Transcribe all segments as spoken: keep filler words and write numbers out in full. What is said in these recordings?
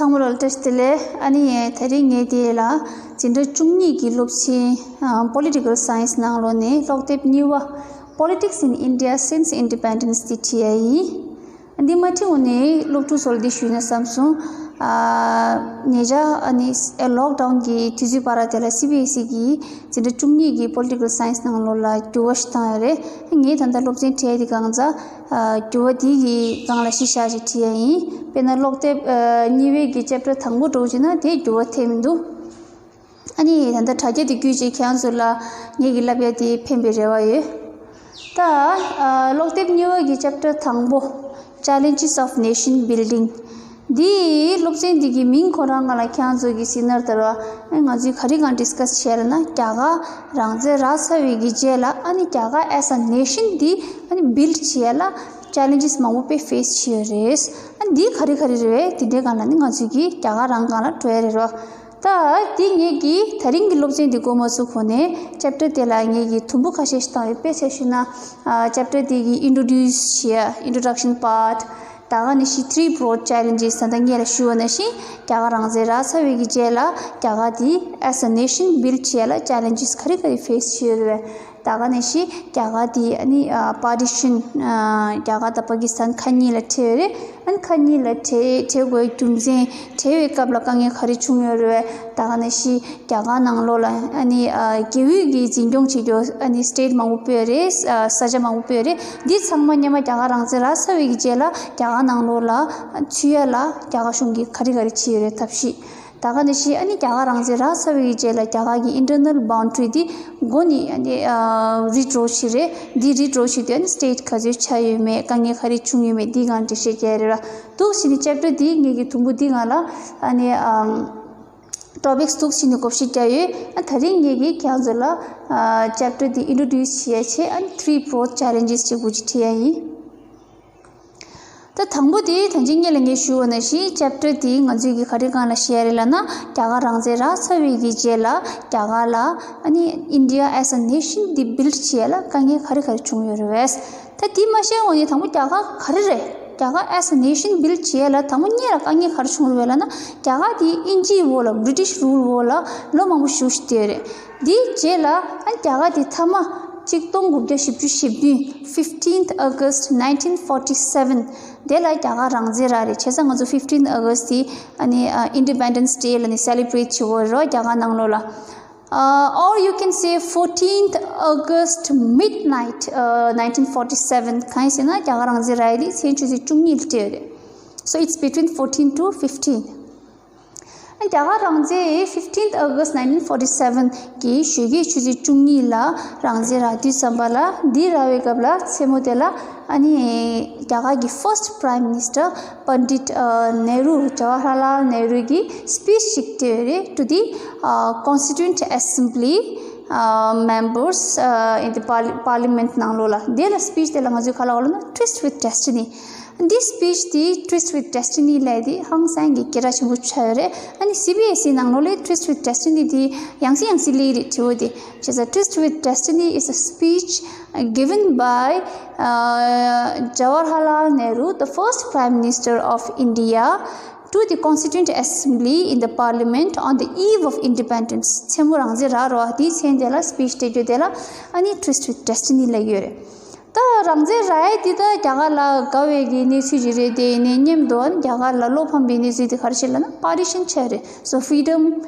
ཚང་མ་ལ་བཀྲ་ཤིས་བདེ་ལེགས། ཨ་ནི་དེ་རིང་ངས་དེ་ལ་འཛིན་གྲྭ་བཅུ་གཉིས་ཀྱི་སློབ་ཚན་Political Science ནང་ལོགས་ནས་ཀློག་དེབ་གཉིས་པ། Politics in India Since Independence དེ་བྲིས་ཡ་ཡིན། འདི་མ་བྲིས་གོང་ནས་སློབ་ཕྲུག་ཚོ་ལ་འདི་ཞུས་ན་བསམ་སོང་། ཨ། ཉེ་ཆར་ཨ་ནི་ལོག་ཌའུན་གྱི་དུས་ཚོད་བར་དེ་ལ་སི་བི་ཨེས་ཨི་གིས་འཛིན་གྲྭ་བཅུ་གཉིས་ཀྱི་Political Science ནང་ལོགས་ལ་འགྱུར་བ་ཞིག་བཏང་ཡོད་རེད། ངས་ད་ལྟ་སློབ་ཚན་བྲིས་ཡ་དེ་སྒང་ཙང་། ཨ། འགྱུར་བ་དེ་གི་སྒང་ལ་གཞི་བཞག་ཅིག་བྲིས་ཡ་ཡིན། དཔེར་ན་ཀློག་དེབ་ཨ། གཉིས་པའི་གི་ཅེབ་ཊར་དང་པོ་འགྲོ་བྱས་ན་དེ་འགྱུར་བ་ཐེབས་མི་འདུག་ཨ་ནི་ད་ལྟ་དྲ་རྒྱ་དེ་བརྒྱུད་བྱས་ཁྱེད་རང་ཚོ་ལ་ངེད་ཀྱིས་བསླབ་ཡ་དེ་ཕན་པའི་རེ་བ་ཡོད། ད་ཨ། ཀློག་དེབ་གཉིས་པ་གི་ཅེབ་ཊར་དང་པོ། Challenges of Nation Building འདིའི་སློབ་ཚན་འདི་གི་མིང་ཁོ་རང་སྒང་ལ་ཁྱེད་རང་ཚོ་གིས་གཟིགས་ན་ལྟར་བ། ང་ཚོས་ག་རེ་སྒང་ཌིས་ཀ་སི་བྱས་ལབ་ན། རྒྱ་གར་རང་བཙན་རག་ཚར་བའི་གི་རྗེས་ལ་ཨ་ནི་རྒྱ་གར་as a nation འདི་ཨ་ནི་བིལ་ཌི་བྱེད་ཡ་ལ་ཅེ་ལེན་ཇེ་སི་མང་པོ་དཔེ་ཕེ་སི་བྱས་ཡོད་རེད། ཨ་ནི་འདི་ག་རེ་ག་རེ་རེད་པས། དེ་འདྲའི་སྒང་ལ་ནི་ང་ཚོས་ཀྱིས་རྒྱ་གར་རང་སྒང་ལ་འགྲོ་ཡ་རེད་རོ། ད་དེ་ངེད་ཀྱིས་དེ་རིང་གི་སློབ་ཚན་འདི་འགོ་མ་ཚུགས་གོང་ནས་ཅེབ་ཊར་དེ་ལ་ངེད་ཀྱིས་དུམ་བུ་ཁ་ཤས་ཤིག་བཏང་ཡོད། དཔེ་ཆ་བཤད་ན། ཨ། ཅེབ་ཊར་དེ་གི་ཨིན་ཊྲོ་ཌིའུ་སི་བྱེད་ཡ། Introduction part། ད་ག་ནང་བཞིན་three broad challenges ད་ལྟ་ངས་ལ་ཞུས་པ་ནང་བཞིན་རྒྱ་གར་རང་བཙན་རག་ཚར་བའི་གི་རྗེས་ལ་རྒྱ་གར་དེ་as a nation བིལ་ཌི་བྱེད་ཡ་ལ་ཅེ་ལེན་ཇེ་སི་ག་རེ་ག་རེ་ཕེ་སི་བྱས་ཡོད་རེད་པས། ད་ག་ནང་བཞིན་རྒྱ་གར་དེ་ཨ་ནི་ཨ། པར་ཊི་ཤན། ཨ། རྒྱ་གར་དང་པ་ཀི་སི་ཐན་ཁ་གཉིས་ལ་བྲལ་ཡོད་རེད། ཨ་ནི་ཁ་གཉིས་ལ་བྲལ་བྲལ་དགོས་རྒྱུ་མཚན། བྲལ་བའི་སྐབས་ལ་དཀའ་ངལ་ག་རེ་བྱུང་ཡོད་རེད་པས། ད་ག་ནང་བཞིན་རྒྱ་གར་ནང་ལོགས་ལ་ཨ་ནི་ཨ། རྒྱལ་བོད་ཀྱིས་འཛིན་སྐྱོང་བྱེད་རྒྱུ་ཨ་ནི་སི་ཊེ་ཊི་མང་པོ་སྤོས་རེད། ཨ། ས་ཆ་མང་པོ་སྤོས་རེད། འདི་ཚང་མ་སྔོན་མ་རྒྱ་གར་རང་བཙན་རག་ཚར་བའི་གི་རྗེས་ལ་རྒྱ་གར་ནང་ལོགས་ལ་ཚུད་ཡ་ལ་རྒྱ་གར་གཞུང་གིས་ག་རེ་ག་རེ་བྱས་ཡོད་རེད། ཐབས་ཤེས། ད་ག་ནང་བཞིན་ཨ་ནི་རྒྱ་གར་རང་བཙན་རག་ཚར་བའི་རྗེས་ལ་རྒྱ་གར་གྱི་ཨིན་ཊར་ནལ་བའུན་ཌ་རི་འདི་མགོ་ནས་ཨ་ནི་ཨ། རི་ཌོ་བྱས་རེད། འདི་རི་ཌོ་བྱས་དུས་ཨ་ནི་སི་ཊེ་ཊི་ག་ཚོད་ཆགས་ཡོད་མེད། དཀའ་ངལ་ག་རེ་བྱུང་ཡོད་མེད། འདི་སྒང་འགྲེལ་བཤད་རྒྱག་ཡ་རེད་ར། འདུག་བྱས་ནས་ཅེབ་ཊར་འདི་ངེད་ཀྱིས་དུམ་བུ་འདི་སྒང་ལ་ཨ་ནི་ཨམ། ཊོ་པིག་སི་འདུག་བྱས་ནས་བགོ་བཤའ་རྒྱག་ཡོད། ཨ། དེ་རིང་ངེད་ཀྱིས་ཁྱེད་རང་ཚོ་ལ་ཨ། ཅེབ་ཊར་འདི་ཨིན་ཊྲོ་ཌིའུ་སི་བྱེད་ཡ་ཆེད་ཨ་ནི་three broad challenges ཅེས་འགོ་ཅིག་ཁྲིད་ཡ་ཡིན། ད་དང་པོ་དེ་ད་ཅི་སྔོན་ལ་ངས་ཞུས་པ་ནང་བཞིན་ཅེབ་ཊར་དེ་ང་ཚོས་ཀྱིས་ག་རེ་སྒང་ལ་བཤད་ཡ་རེད་ལབ་ན། རྒྱ་གར་རང་བཙན་རག་ཚར་བའི་གི་རྗེས་ལ་རྒྱ་གར་ལ་ཨ་ནི་India as a nation འདི་བིལ་ཌི་བྱེད་ཡ་ལ་དཀའ་ངལ་ག་རེ་ག་རེ་བྱུང་ཡོད་རེད་པས། ད་དེ་མ་བཤད་གོང་ནས་དང་པོ་རྒྱ་གར་ག་རེ་རེད། རྒྱ་གར་as a nation བིལ་ཌི་བྱེད་ཡ་ལ་དང་པོ་སྔོན་ལ་དཀའ་ངལ་ག་རེ་བྱུང་རེད་པས་ལབ་ན། རྒྱ་གར་དེ་དབྱིན་ཇིའི་འོག་ལ་བྷི་རི་ཊི་ཤི་རུལ་འོག་ལ་ལོ་མང་པོ་བཞུགས་བསྡད་ཡོད་རེད། དེའི་རྗེས་ལ་ཨ་ནི་རྒྱ་གར་དེ་མཐའ་མ་གཅིག་སྟོང་དགུ་བརྒྱ་བཞི་བཅུ་ཞེ་བདུན། Fifteenth August nineteen forty seven དེ་ལ་རྒྱ་གར་རང་བཙན་རག་རེད། བྱས་ཙང་ང་ཚོ་fifteen August དེ་ཨ་ནི་ཨ། Independence Day ལ་ནི་སེ་ལེ་བྷི་རེཊ་བྱེད་དགོས་རེད་རྒྱ་གར་ནང་ལོགས་ལ། ཨ། Or you can say fourteenth August midnight ཨ། nineteen forty seven གང་ཡིན་ཟེར་ན་རྒྱ་གར་རང་བཙན་རག་ཡ་དེ་མཚན་ཆུ་ཚོད་བཅུ་གཉིས་ལ་སྤྲད་ཡོད་རེད། So it's between fourteen to fifteen རྒྱ་གར་རང་བཙན། Fifteenth August nineteen forty seven གི་ཞོགས་ཀའི་ཆུ་ཚོད་བཅུ་གཉིས་ལ་རང་བཙན་རག་དུས་ཙམ་པ་ལ། འདི་རག་པའི་སྐབས་ལ་མཚན་མོ་དེ་ལ་ཨ་ནི་རྒྱ་གར་གྱི་first prime minister Pandit ཨ། Nehru Jawaharlal Nehru གིས་སི་པིཆ་ཅིག་སྤྲད་ཡོད་རེད། To the ཨ། Constituent Assembly ཨ། members ཨ། in the parli- parliament ནང་ལོགས་ལ། དེ་ལ་སི་པིཆ་དེ་ལ་ང་ཚོས་ག་ལབ་དགོས་ལབ་ན། Tryst with Destiny འདི་སི་པིཆ་འདི་Tryst with Destiny ལབ་ཡ་དེ་ཧང་སང་གི་སྐད་གྲགས་ཆེན་པོ་ཆགས་ཡོད་རེད། ཨ་ནི་སི་བི་ཨེས་ཨི་ནང་ལོགས་ལ་Tryst with Destiny འདི་ཡང་སེ་ཡང་སེ་སླེབས་རེད་དྲི་བ་འདི། བྱས་ཙང་Tryst with Destiny is a speech given by uh, Jawaharlal Nehru, the first Prime Minister of India, to the Constituent Assembly in the Parliament on the eve of independence མཚན་མོ་རང་བཙན་རག་རོགས་དེའི་མཚན་དེ་ལ་སི་པིཆ་སྤྲད་རྒྱུ་དེ་ལ་ཨ་ནི་Tryst with Destiny ལབ་ཡོད་རེད། ད་རང་བཙན་རག་ཡ་འདི་ད་རྒྱ་གར་ལ་དགའ་བའི་གི་གནས་ཚུལ་ཅིག་རེད། དེ་ཡིན་ནའི་མཉམ་དུ་རྒྱ་གར་ལ་བློ་ཕམ་པའི་གནས་ཚུལ་དེ་ག་རེ་ཆགས་ལབ་ན། པར་ཊི་ཤན་ཆགས་རེད། So freedom,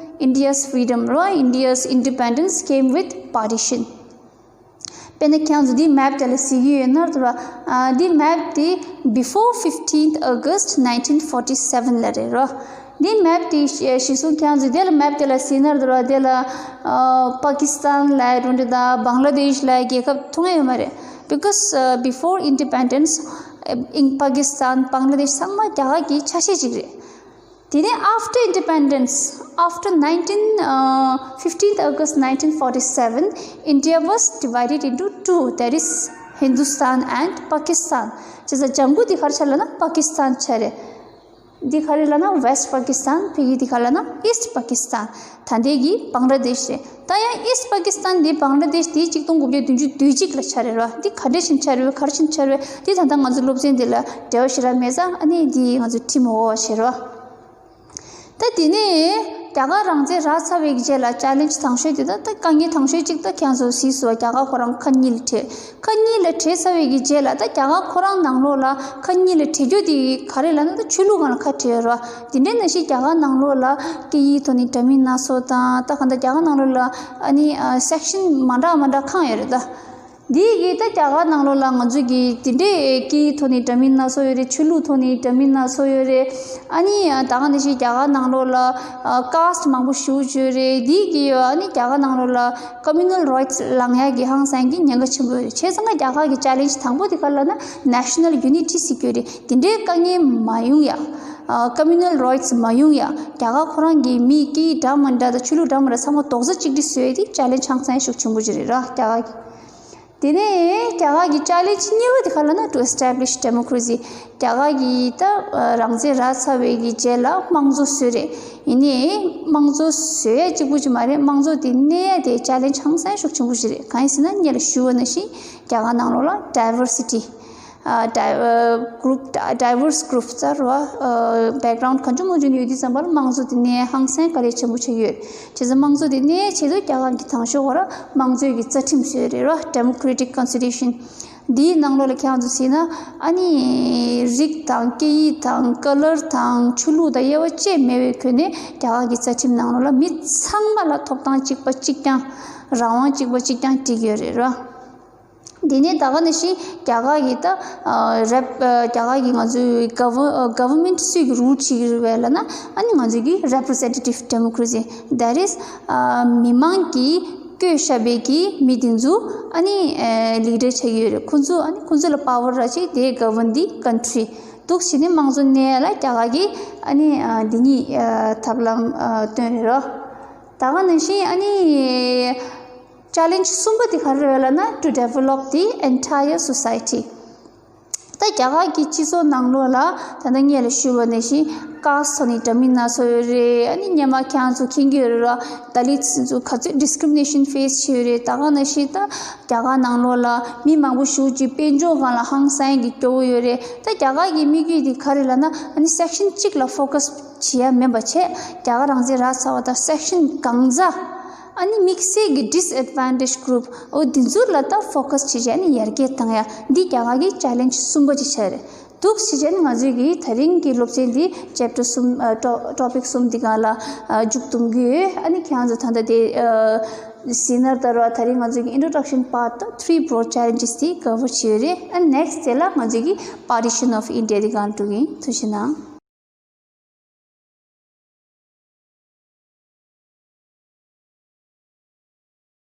India's freedom རོ། India's independence came with partition དཔེར་ན་ཁྱེད་ཚོ་འདི་མེབ་དེ་ལ་གཟིགས་ཀྱི་ཡོད་ན་རེད་བ། ཨ། འདི་མེབ་དེ་before fifteenth August nineteen forty seven ལ་རེད་རོ། འདི་མེབ་དེ་གཞི་གཞི་བཟུང་ཁྱེད་ཚོ་དེ་ལ་མེབ་དེ་ལ་གཟིགས་ན་རེད་བ། དེ་ལ་ཨ། པ་ཀི་སི་ཐན་ལ་རུ་འདྲ་དང་བང་ལ་དེཤ་ལ་རྒྱལ་ཁབ་ཐོན་ཡོད་མ་རེད། Because uh, before independence in Pakistan, Bangladesh ཚང་མ་རྒྱ་གར་གྱི་ཆ་ཤས་ཅིག་རེད། དེ་ནས་after independence, after nineteen uh, fifteenth August nineteen forty seven, India was divided into two, that is Hindustan and Pakistan བྱས་ཙང་ལྗང་གུ་འདི་ག་རེ་ཆགས་ལབ་ན་པ་ཀི་སི་ཐན་ཆགས་རེད། འདི་ག་རེ་ལབ་ན་West Pakistan བོད་ཡིག་འདི་ག་རེ་ལབ་ན་East Pakistan ད་ལྟའི་གི་བང་ལ་དེཤ་རེད། ད་ཡང་East Pakistan འདི་བང་ལ་དེཤ་འདི་གཅིག་སྟོང་དགུ་བརྒྱ་བདུན་ཅུ་དོན་གཅིག་ལ་ཆགས་རེད་རོ། འདི་ག་འདྲ་ཞིག་ཆགས་རེད་བས། ག་རེ་ཞིག་ཆགས་རེད་བས། འདི་ད་ལྟ་ང་ཚོ་སློབ་ཚན་འདི་ལ་འབྲེལ་བ་ཞེ་དྲག་མེད་ཙང་ཨ་ནི་འདི་ང་ཚོ་ཁྲིད་མ་དགོས་པ་བྱེད་རོ། ད་དེ་ནས་རྒྱ་གར་རང་བཙན་རག་ཚར་བའི་རྗེས་ལ་ཅ་ལེན་ཇི་དང་ཤོས་དེ་ད་ད་དཀའ་ངལ་དང་ཤོས་གཅིག་ད་ཁྱེད་ཚོ་གཟིགས་སོང་། རྒྱ་གར་ཁོ་རང་ཁ་གཉིས་ལ་བྲེས། ཁ་གཉིས་ལ་བྲེས་ཚར་བའི་གི་རྗེས་ལ་ད་རྒྱ་གར་ཁོ་རང་ནང་ལོགས་ལ་ཁ་གཉིས་ལ་བྲེས་རྒྱུ་དེ་ག་རེ་ལབ་ན་ད་ཆོས་ལུགས་སྒང་ལ་ཁ་བྲེས་ཡོད་རེད་བ། དེ་འདྲའི་ནང་བཞིན་རྒྱ་གར་ནང་ལོགས་ལ་སྐད་ཡིག་ཐོག་ནས་འདྲ་མིན་སྣ་ཚོགས་དང་ད་ག་འདྲ་རྒྱ་གར་ནང་ལོགས་ལ་ཨ་ནི་སེག་ཤན་མ་འདྲ་མ་འདྲ་ཁེངས་ཡོད་རེད་ད། འདི་གི་ད་རྒྱ་གར་ནང་ལོགས་ལ་ང་ཚོ་གི་དེ་འདྲའི་སྐད་ཡིག་ཐོག་ནས་འདྲ་མིན་སྣ་ཚོགས་ཡོད་རེད། ཆོས་ལུགས་ཐོག་ནས་འདྲ་མིན་སྣ་ཚོགས་ཡོད་རེད། ཨ་ནི་ད་ག་ནང་བཞིན་རྒྱ་གར་ནང་ལོགས་ལ་ཀཱ་སི་ཊི་མང་པོ་ཞེ་པོ་ཅིག་ཡོད་རེད། འདི་གི་ཨ་ནི་རྒྱ་གར་ནང་ལོགས་ལ་ཀོ་མུ་ནལ་རའིཊ་སི་ལེན་ཡག་གི་ཧང་སང་གི་ཉེན་ཁ་ཆེན་པོ་ཡོད་རེད། བྱས་ཙང་ང་རྒྱ་གར་གི་ཅ་ལེན་ཇི་དང་པོ་དེ་ག་རེ་ལབ་ན་ནེ་ཤ་ནལ་ཡུ་ནི་ཊི་ཟེར་གྱི་ཡོད་རེད། དེ་འདྲའི་དཀའ་ངལ་མ་ཡོང་ཡ། ཀོ་མུ་ནལ་རའིཊ་སི་མ་ཡོང་ཡ། རྒྱ་གར་ཁོ་རང་གི་མི་སྐད་ཡིག་འདྲ་མི་འདྲ་དང་ཆོས་ལུགས་འདྲ་མི་འདྲ་ཚང་མ་རྡོག་རྩ་གཅིག་སྒྲིལ་བཟོ་ཡ་དེ་ཅ་ལེན་ཇི་ཧང་སང་ཤུགས་ཆེན་པོ་ཅིག་རེད་ར་རྒྱ་གར་གི། དེ་ནས་རྒྱ་གར་གྱི་ཅ་ལེན་ཇི་གཉིས་པ་དེ་ག་ལབ་ན་to establish democracy། རྒྱ་གར་གྱི་ད་རང་བཙན་རག་ཚར་བའི་གི་རྗེས་ལ་དམངས་གཙོ་བཟོས་རེད། ཡིན་ནའི་དམངས་གཙོ་བཟོ་ཡ་གཅིག་པུ་ཅིག་མ་རེད། དམངས་གཙོ་དེ་གནས་ཡ་དེ་ཅ་ལེན་ཇི་ཧང་སང་ཤུགས་ཆེན་པོ་ཞིག་རེད། གང་ཡིན་ཟེར་ན་སྔོན་ལ་ཞུས་པ་ནང་བཞིན་རྒྱ་གར་ནང་ལོགས་ལ་diversity ཨ་ཌའི་ཨ་གུ་རུབ་ཌའི་ཝར་སི་གུ་རུབ་ཙམ་རེད་བ། ཨ་བེག་གྷ་རའུན་ཌི་གང་བྱུང་མང་བྱུང་ཡོད་དུས་ཙམ་པ་ལ་དམངས་གཙོ་དེ་གནས་ཡ་ཧང་སང་དཀའ་ལས་ཆེན་པོ་ཆགས་ཡོད། བྱས་ཙང་དམངས་གཙོ་དེ་གནས་ཡ་ཆེད་དུ་རྒྱ་གར་གྱི་དང་ཤོས་ཁོ་རང་དམངས་གཙོའི་གི་རྩ་ཁྲིམས་བཟོས་རེད་ར། Democratic Constitution། འདིའི་ནང་ལོགས་ལ་ཁྱེད་རང་ཚོ་གཟིགས་ན་ཨ་ནི་རིགས་དང་སྐད་ཡིག་དང་ཀ་ལར་དང་ཆོས་ལུགས་དང་དབྱེ་བ་བཅས་མེད་པའི་ཁྱོན་ནས་རྒྱ་གར་གྱི་རྩ་ཁྲིམས་ནང་ལོགས་ལ་མི་ཚང་མ་ལ་ཐོབ་ཐང་གཅིག་པ་གཅིག་རྐྱང་། རང་དབང་གཅིག་པ་གཅིག་རྐྱང་བསྒྲིགས་ཡོད་རེད་ར། དེ་ནས་ད་ག་ནང་བཞིན་རྒྱ་གར་གྱི་ད་ཨ་རེབ་ཨ་རྒྱ་གར་གྱི་ང་ཚོའི་གྷ་ཝར་ཨ་གྷ་ཝར་མེན་ཊི་སུས་ཀྱི་རུལ་བྱེད་ཀྱི་རེད་པས་ལབ་ན། ཨ་ནི་ང་ཚོའི་གི་representative democracy, that is ཨ་མི་མང་གིས་བསྐོས་བཞག་པའི་གི་མི་དེ་ཚོ་ཨ་ནི་ཨ་ལི་ཌར་བྱེད་ཀྱི་ཡོད་རེད། ཁོང་ཚོ་ཨ་ནི་ཁོང་ཚོ་ལ་པ་ཝར་རག་བྱས་དེ་govern the country། འདུག་བྱས་ནས་དམངས་གཙོ་གནས་ཡ་ལ་རྒྱ་གར་གྱི་ཨ་ནི་ཨ་འདི་གཉིས་ཨ་ཐབས་ལམ་ཨ་བཏོན་རེད་རོ། ད་ག་ནང་བཞིན་ཨ་ནི། ཅ་ལེན་ཇི་གསུམ་པ་དེ་ག་རེ་རེད་ལབ་ན། to develop the entire society། ད་རྒྱ་གར་གྱི་སྤྱི་ཚོགས་ནང་ལོགས་ལ་ད་ལྟ་སྔོན་ལ་ཞུས་པ་ནང་བཞིན་ཀཱ་སི་ཊི་ཐོག་ནས་འདྲ་མིན་སྣ་ཚོགས་ཡོད་རེད། ཨ་ནི་སྔོན་མ་ཁྱེད་རང་ཚོ་མཁྱེན་གྱི་ཡོད་རེད་ར། ད་ལི་ཊི་ཚོ་ག་ཚོད་discrimination face བྱས་ཡོད་རེད། ད་ག་ནང་བཞིན་ད་རྒྱ་གར་ནང་ལོགས་ལ་མི་མང་པོ་ཞེ་པོ་ཅིག་དཔལ་འབྱོར་སྒང་ལ་ཧང་སང་གི་སྐྱོ་བོ་ཡོད་རེད། ད་རྒྱ་གར་གྱི་དམིགས་ཡུལ་དེ་ག་རེ་ལབ་ན། ཨ་ནི་སེག་ཤན་གཅིག་ལ་ཕོ་ཀ་སི་བྱེད་ཡ་མིན་པ་བྱས། རྒྱ་གར་རང་བཙན་རག་ཚར་བ་དང་སེག་ཤན་གང་ཟག་ཨ་ནི་དམིགས་བསལ་གྱི་disadvantaged group འོ་འདི་ཚོ་ལ་ད་focus བྱེད་བྱས་ནས་ཡར་རྒྱས་བཏང་ཡ། འདི་རྒྱ་གར་གྱི་ཅ་ལེན་ཇི་གསུམ་པ་ཅིག་ཆགས་རེད། འདུག་བྱས་བྱས་ནས་ང་ཚོའི་གི་ད་རིང་གི་སློབ་ཚན་འདི་ཅེབ་ཊར་གསུམ་ཨ་ཊོ་ཊོ་པིག་གསུམ་འདི་སྒང་ལ་ཨ་མཇུག་བསྡོམས་ཀྱི་ཡོད། ཨ་ནི་ཁྱེད་རང་ཚོ་ད་ལྟ་དེ་ཨ་གཟིགས་ན་ལྟར་བ་ད་རིང་ང་ཚོའི་གི་introduction part དང་three broad challenges དེ་cover བྱས་ཡོད་རེད། ཨ་next དེ་ལ་ང་ཚོའི་གི་partition of India འདི་སྒང་འགྲོ་གི་ཡིན། ཐུགས་རྗེ་གནང་།